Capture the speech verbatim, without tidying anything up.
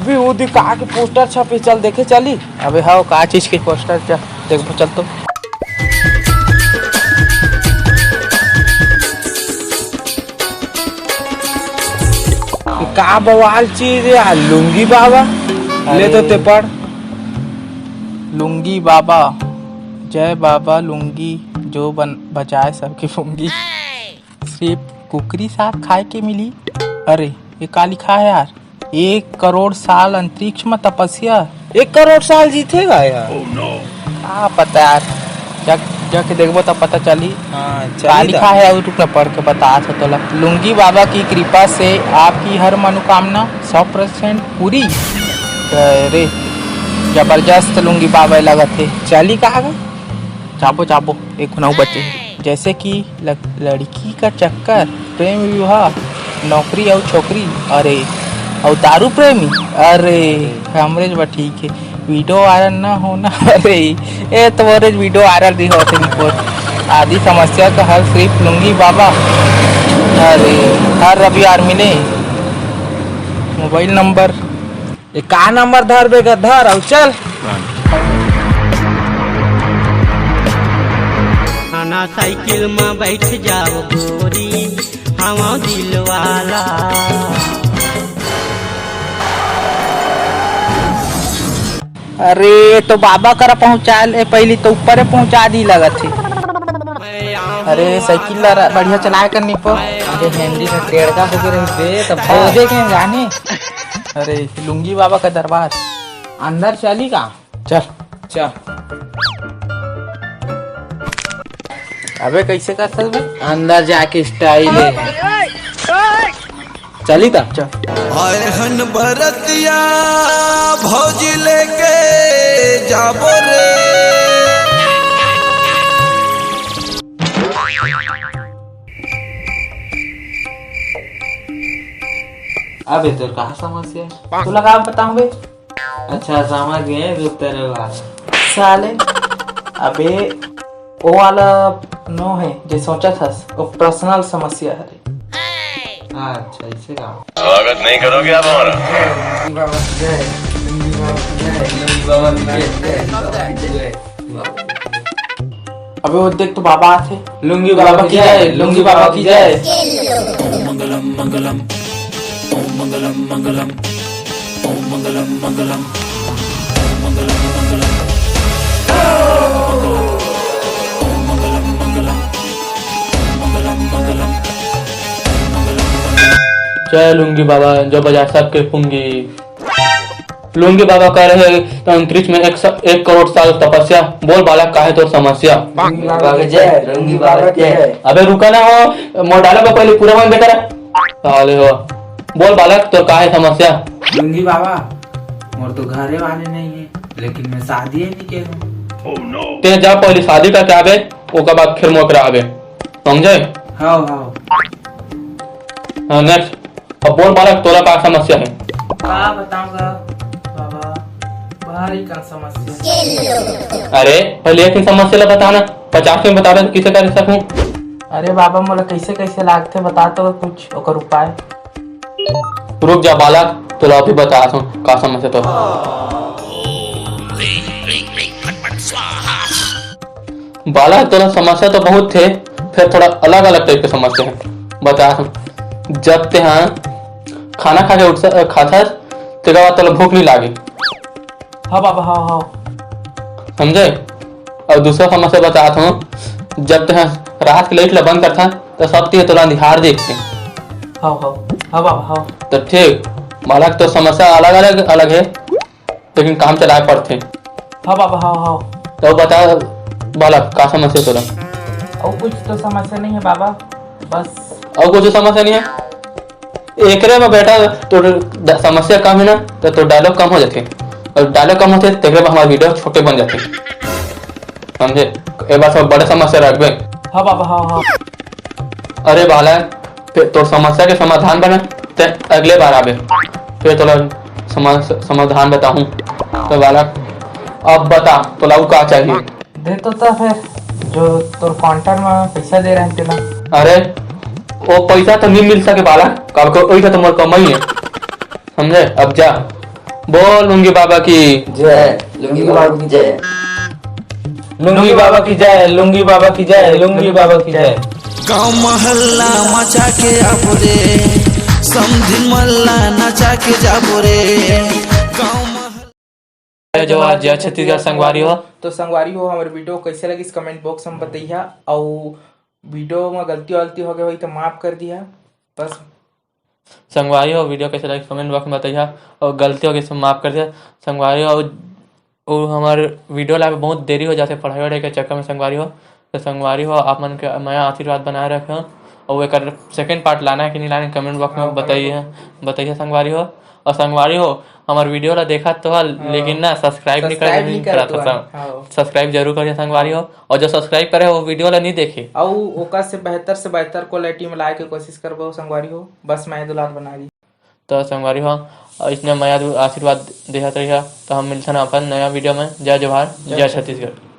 भी वो दी का के पोस्टर छपे, चल देखे चली। अबे हाँ, का चीज के पोस्टर? चल देखबो, चल तो। का बवाल चीज है यार, लुंगी बाबा। ले तो अरे। ते पढ़। लुंगी बाबा, जय बाबा लुंगी, जो बन-, बचाए सबके पुंगी। सिर्फ कुकरी साग खाए के मिली। अरे, ये का लिखा है यार? एक करोड़ साल अंतरिक्ष में तपस्या। एक करोड़ साल जीथे गा यार। का पता यार, जा, जाके देखबो तब पता चली। हाँ, का चली लिखा दा। है, अउ रुक ना, पढ़ के बता था तोला। लुंगी बाबा की कृपा से आपकी हर मनोकामना सौ परसेंट पूरी। अरे, जबरदस्त लुंगी बाबा लगत हे। चली कहाँ गा? जाबो, जाबो, एक घुनाऊ बचे हे। जैसे कि ल-, लड़की का चक्कर, प्रेम विवाह, नौकरी अउ छोकरी, अरे, अउ दारू प्रेमी, अरे, हमरे बर ठीक हे, वीडियो वायरल ना होना, अरे, ए तो मोरे वीडियो वायरल नहीं होते रिपोर्ट। आदि समस्या का हल सिर्फ लुंगी बाबा, अरे, हर रविवार मिले, मोबाइल नंबर। ए, का नंबर धरबे गा, धर अउ चल। आना साइकिल में बैठ जाओ गोरी, हवा दिल वाला। अरे, तो बाबा करा पहुंचा ले, पहली तो ऊपर पहुंचा दी लगत हे। अरे, साइकिल ला रा-, बढ़िया चलाए कर निको। अरे, हैंडल में टेढ़ा होके रही बे, तब खोदे के जाने। अरे, लुंगी बाबा का दरबार। अंदर चली का? चल। चल। अबे, कैसे कर सकबे? अंदर जाके स्टाइल है। चली त। चल। आए हन बरतिया भौजी लेके जाबो रे। अबे तोर का समस्या हे? तोला का बताऊं बे? अच्छा, समझ गए, रुक तेरे बात। साले, अबे, वो वाला नो है, जे सोचा था, वो पर्सनल समस्या है। अच्छा, इसे का? स्वागत नहीं करोगे आप हमारा? अबे वो देख तो बाबा आथे। लुंगी बाबा की जय, लुंगी बाबा की जय। जय लुंगी बाबा, जो बजा सबके पुंगी। लुंगी बाबा कह रहे हैं, तो अंतरिक्ष में एक स-, एक करोड़ साल तपस्या। बोल बालक, का है तोर समस्या? लुंगी बाबा की जय, लुंगी बाबा की जय। अबे रुका ना हो, मोर dialogue को पहले पूरा होने देकर। साले हो। बोल बालक, तोर का है समस्या? लुंगी बाबा, मोर तो घरे वाले नहीं है, लेकिन मैं शादी नहीं के हूँ। ते जा पहले शादी करके आबे, ओकर बाद फिर मोकरा आबे, समझे? हाँ, हाँ। हाँ, next। अब बोल बालक, तोला का समस्या है? का बताऊंगा बाबा, भारी का समस्या। अरे, पहले एक ही समस्या ला बताना, पचास में बता दे तो किसे कर सकूं? अरे बाबा, मोला कैसे कैसे लागथे, बता तो कुछ ओकर उपाय। रुक जा बालक, तोला अभी बता दूं का समस्या तो। बालक, तोला समस्या तो बहुत थे, फिर थोड़ा अलग-अलग type के समस्या है। बता, जब तेहा खाना खा के उठ स-, खाथस, तेकर बाद तोला भूख नहीं लागे। हाँ बाबा, हाँ, हाँ। समझे? और दूसरा समस्या बतात हूँ, जब तेहा रात के light ला बंद करथस, तो सब तेहा तोला अंधियार दिखथे। हाँ, हाँ, हाँ बाबा, हाँ। तो ठीक, बालक, तो समस्या अलग-अलग, अलग है। लेकिन काम चलाए पड़थे। हाँ बाबा, हाँ, हाँ। तो बता बालक, का समस्या तोला? और कुछ तो समस्या नहीं है बाबा, बस। और कुछ समस्या नहीं है? एकरे में बेटा तोर ड-, समस्या कम है ना, तो तोर dialogue कम हो जाथे। और dialogue कम होथे, तेकरे में हमार video छोटे बन जाथे। समझे? एक बार सब बड़े समस्या रखबे। हाँ बाबा, हाँ, हाँ। अरे बालक, ते-, तोर समस्या के समाधान बने, ते अगले बार आबे, फिर तोला समा-, समाधान बताहूँ। तो बालक, अब बता, तोला अउ का चाहिए? दे तो ता फिर, जो तोर counter में पैसा दे रहे हैं तेला। अरे, वो पैसा तो नहीं मिल सके बालक, काबर के वही तो मोर कमाई है, समझे? अब जा। बोल लुंगी बाबा की जय, लुंगी बाबा की जय। लुंगी बाबा की जय, लुंगी बाबा की जय, लुंगी बाबा की जय। गांव मोहल्ला मचा के आबो रे, समधिन मल्ला नचा के जाबो रे। गांव मोहल्ला जय जोहार, जय छत्तीसगढ़ संगवारी हो। तो संगवारी हो, हमर video कैसे लगिस comment box में बतैहा, अउ video में गलती वलती हो गए होई तो माफ कर दिहा। बस संगवारी हो, video कैसे लगिस comment box में बतैहा, अउ गलती हो गई तो माफ कर दिहा संगवारी हो। अउ वो हमर video ला बहुत देरी हो जाथे पढ़ाई वढ़ाई के चक्कर में संगवारी हो। तो संगवारी हो, आप मन के मया आशीर्वाद बनाए रखे हो। अउ एकर second part लाना है कि नहीं लाना है, comment box में हाँ, बताइए, comment box में। बताइए संगवारी हो। अउ संगवारी हो, हमर video ला देखा तो हा, हाँ। लेकिन ना subscribe नहीं कर subscribe नहीं करत करत हो हा। हाँ। Subscribe जरूर करिए संगवारी हो। अउ जो subscribe करे वो video ला नहीं देखे। अउ ओकर से बेहतर से बेहतर quality में लाए के कोशिश करबो संगवारी हो। बस मैं दुलार बना दी। तो संगवारी हो, इसने मया दु-, आशीर्वाद देहत रहिहा। तो हम मिलथन अपन नया video में। जय जोहार, जय जय छत्तीसगढ़।